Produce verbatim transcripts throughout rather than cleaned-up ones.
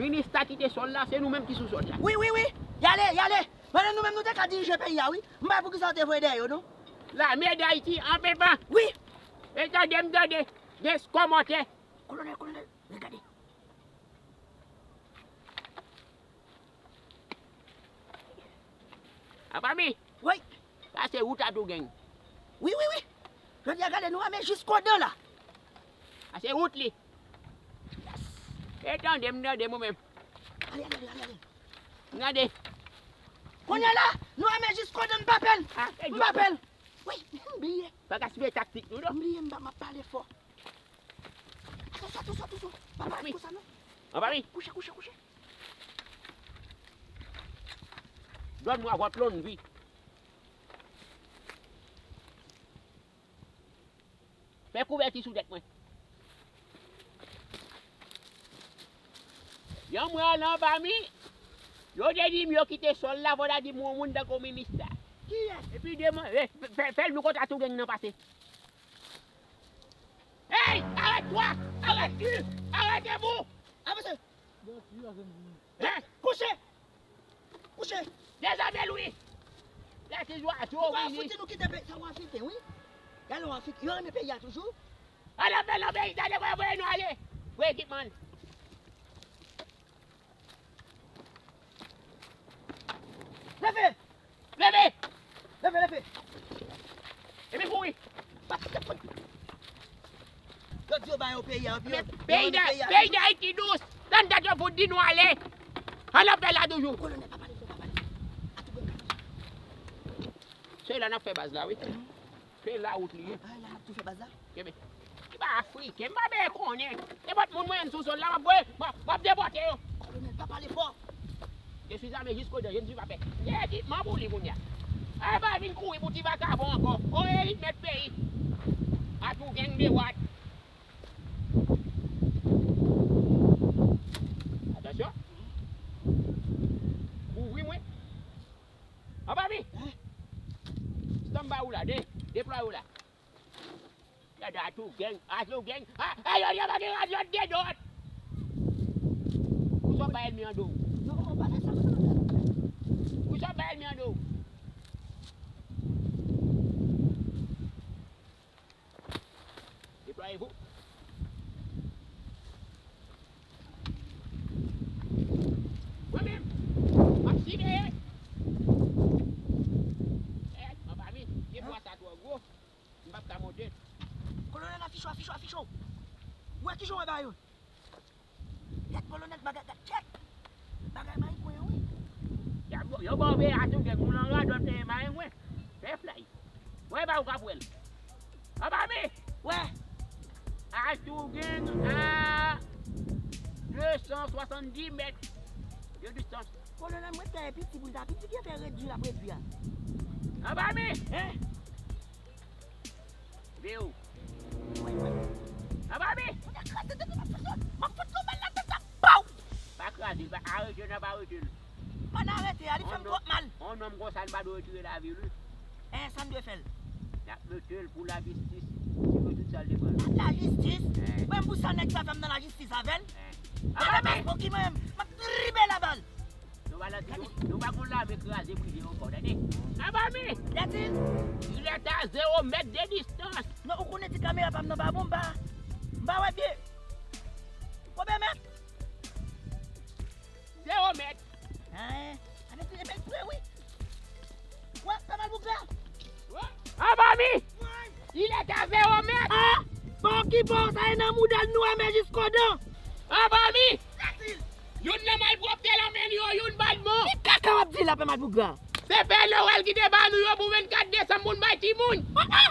Minista kite sòl la, se nou menm ki sou sòl la. Wi, wi, wi. Y ale, y ale. Pandan nou menm nou te ka dirije peyi a, wi. M pa wè poukisa yo te voye dèyè yo, non. Lame Dayiti an penpan. Wi. E tande m tande, gen kòmantè. Kolonèl, kolonèl, regade. Apa mi? Wi. Sa se wout Atougeng. Wi, wi, wi. Jodi a gade nou ame jis kodan la. Sa se wout li. Yes. E tande m tande mwen menm. Ale, ale, ale, ale. Gade. Kounye a la, nou ame jis kodan m pa pè l. Ah, e M pa pè l. Wi, m bliye. Pa gaspiye taktik nou non. M bliye m pa m ap pale fò. Atansyon, atansyon, atansyon. Pa pale konsa non. Apa mi? Kouche, kouche, kouche. Dòmi avè w lonn vi. Fè kouvèti sou tèt mwen. Jan mwen al anba mi, yo te di m yo kite sòl la, fò ta di m yon moun tankou minista. Kiyès? Epi demen, eh, fè, fè l nou kote Atougeng nan pase. Hey, arrête-toi! Arrête-tu! Arrêtez-vous! Avanse! Hein? Kouche! Kouche! Dezame Lwi! Lè ti zwazo vini. Ou pa fouti nou kite peyi sa, ou Afriken, wi. Gade ou Afriken, yo renmen peyi a toujou. Ala fè lanbe, Itali voye voye nou ale. Voye ekipman. Leve! Leve! Leve, leve! Epi kouri! Pati se fout! Yo di yo ba yo peyi a, epi yo, yo renmen peyi a toujou. Peyi Dayiti dous! Tann dat yo fout di nou ale! Ann ap fè la toujou! Kolonèl, pa pale fò, pa pale fò. Atougeng ka tande. Se la n ap fè baz la, wi. Se la wout li ye. Ah, la n ap tou fè baz la? Kenbe. Li pa Afriken, m pa bezwen konnen. Nenpòt moun mwen jwenn sou sòl la, m ap voye, m ap, m ap depòte yo. Kolonèl, pa pale fò. Je suis armé jusqu'aux dents, je ne suis pas peur. Gen ekipman pou li kounye a. Ay, pa vin kouri pou ti vakabon ankò. O, elit mèt peyi. Atougeng de wat. Atansyon. Kouvri mwen. Anba mi. Stanbay ou la, de, deplwaye ou la. Gade Atougeng, Atougeng. A, a, yo, yo, pa gen radyo de dòt. Ou sot bay ènmi an do. Ou sot bay ènmi an do. Deplwaye vou. Mwen menm, m ap siveye. Eh, anba mi, pye bwa sa twò gwo. M p ap ka monte. Kolonèl, afiche w, afiche w, afiche w. Ou wè kijan w wè bagay yo? Gad kolonèl, bagay, gad, tchèk. Bagay mayigwen, wi. Y ap, yo ba w veye Atougeng, moun an radòt, eh, mayigwen. Fè flay. Wè, ba ou k ap wè l. Anba mi! Wè! Atougeng a de san swasanndis mèt de distans. Kolonèl, mwen tèt piti pou l ta piti, ki fè redwi l ap redwi a. Anba mi! Hein? Veye w. Anba mi! Mwen ta kraze tèt ou, m ap fout, m ap fout yon bal nan tèt la, pow! Pa kraze l, pa arete l, n ap arete l. Pa n arete a, li fè m twòp mal. On nonm konsa, n pa dwe retire lavi l, wi. Eh, sa n dwe fè l? N ap mete l pou lajistis, li dwe tout sa l te pran. Lajistis? Eh. Mwen, pou sa nèg sa fè m nan lajistis avè l? Eh. Ala baz pou ki mwen, m ap dribe l a bal. Nou pa nan, nou, nou pa konn lame kraze brize ankò, tande. Anba mi! Latin! Il est à zéro mètre de distance. Non, ou konnen ti kamera pa m nan pa bon, m pa, m pa wè byen. Konbyen mèt? Zewo mèt. Hein? Avèk li, men pre, wi. Wè, pa mal boug la. Anba mi! Il est à zéro mètre. Ah! Pa okipe w, sa e nan mouda l nou ame jiskodan. Anba mi! Youn nan malpwòpte l anmenn yo, youn pa t bon. Ki kaka w ap di la, pa mal boug la? Se Pè Nowèl ki te ba nou yo pou vennkat desanm pou n bay timoun. Ah, ah!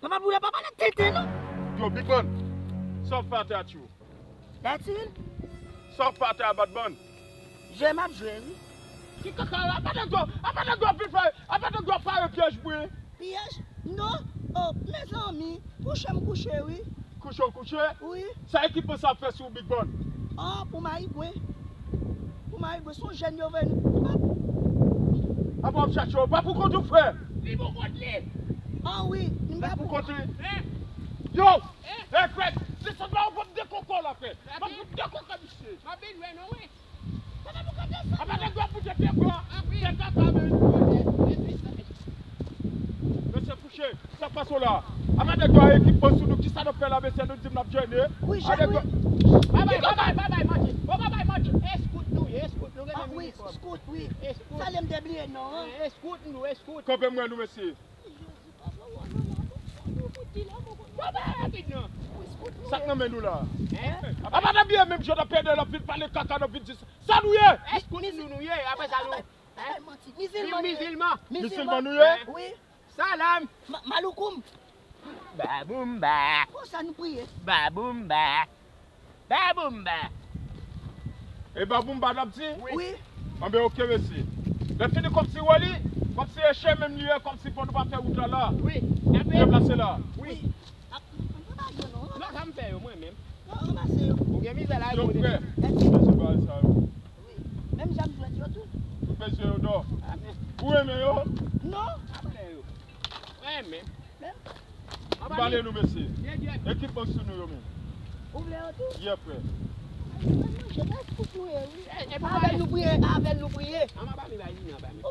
Papa Boula, papa nan tenten, non. Yo, Big Ban, sa w ap fè atè a, tchou? Latin? Sa w ap fè atè a, Bad Ban? Jwe m ap jwe, wi. Ki kaka la? Apa nèg yo, apa nèg yo ap vin fè, apa nèg yo ap pare pyèj pou li? Pyèj? Non. Oh, mezanmi, kouche m kouche, wi. Kouche w kouche? Wi. Sa ekipman sa ap fè sou Big Ban? Oh, pou mayigwen. Pou mayigwen, se yon jèn yo vle nou. Apa w ap chache w? Pa pou kont ou, frè? Li pou kont li. Ah wi, li pa pou kont li. Yo! Hey, frè! Desann la, w ap de koko la fè. M ap fout de koko misye. M ap vin wè nou, wi. Apa nèg yo ap boute pye bwa. Tèt kaka, men. Mesye kouche, sa k pase w la? Apa nèg yo a ekipman sou nou, kisa n ap fè la, mesye? Nou di m n ap jene. Wi, Jan, wi. Babay, babay, babay, manti. Bon, babay, manti. Eskout nou ye, eskout nou, gen menm inifòm. Eskout, wi. Eskout. Sa lè m te bliye non an. Eskout nou, eskout. Kanpe m wè nou, mesye. Sa k nan men nou la? Apa n ap ye menm jan n ap pede, n ap vin pale kaka, n ap vin di sa. Sa nou ye? Eskout nou nou ye, apre sa nou. Mizilman nou ye. Mizilman. Mizilman nou ye? Wi. Salam. Maloukoum. Baboumba. Konsa nou priye. Baboumba. Baboumba. E baboumba n ap di? Wi. Anben, oke, mesye. Lè fini, kòmsi wè li, kòmsi e chemen m li ye, kòmsi fò nou pa fè wout la la. Wi. Deplase la. Wi. Non, sa m fè yo, mwen menm. Ou gen mizè la, yo frè. Mesye bagay sa yo. Wi. Menm jan m jwenn yo tou. Tout mesye yo dò. Ou renmen yo? Non. Mwen renmen. M pale nou, mesye. Ekipman sou nou yo menm. Ou vle yo tou? Ye, frè. Manje, se kout nou ye, wi. Avè l nou priye, avè l nou priye. Ou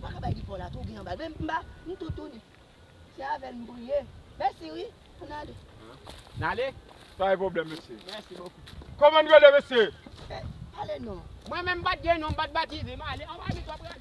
pa ka bay li fò la, tou gen anba. Men m ba, m tou tounen. Se avè l m priye. Mèsi, wi. Ann ale. N ale? Pa gen pwoblèm, mesye. Mèsi bokou. Kòman n rele, mesye? Ale non. Mwen menm m pa t gen non, m pa t batize, m ale. Anba nou, w ap rele.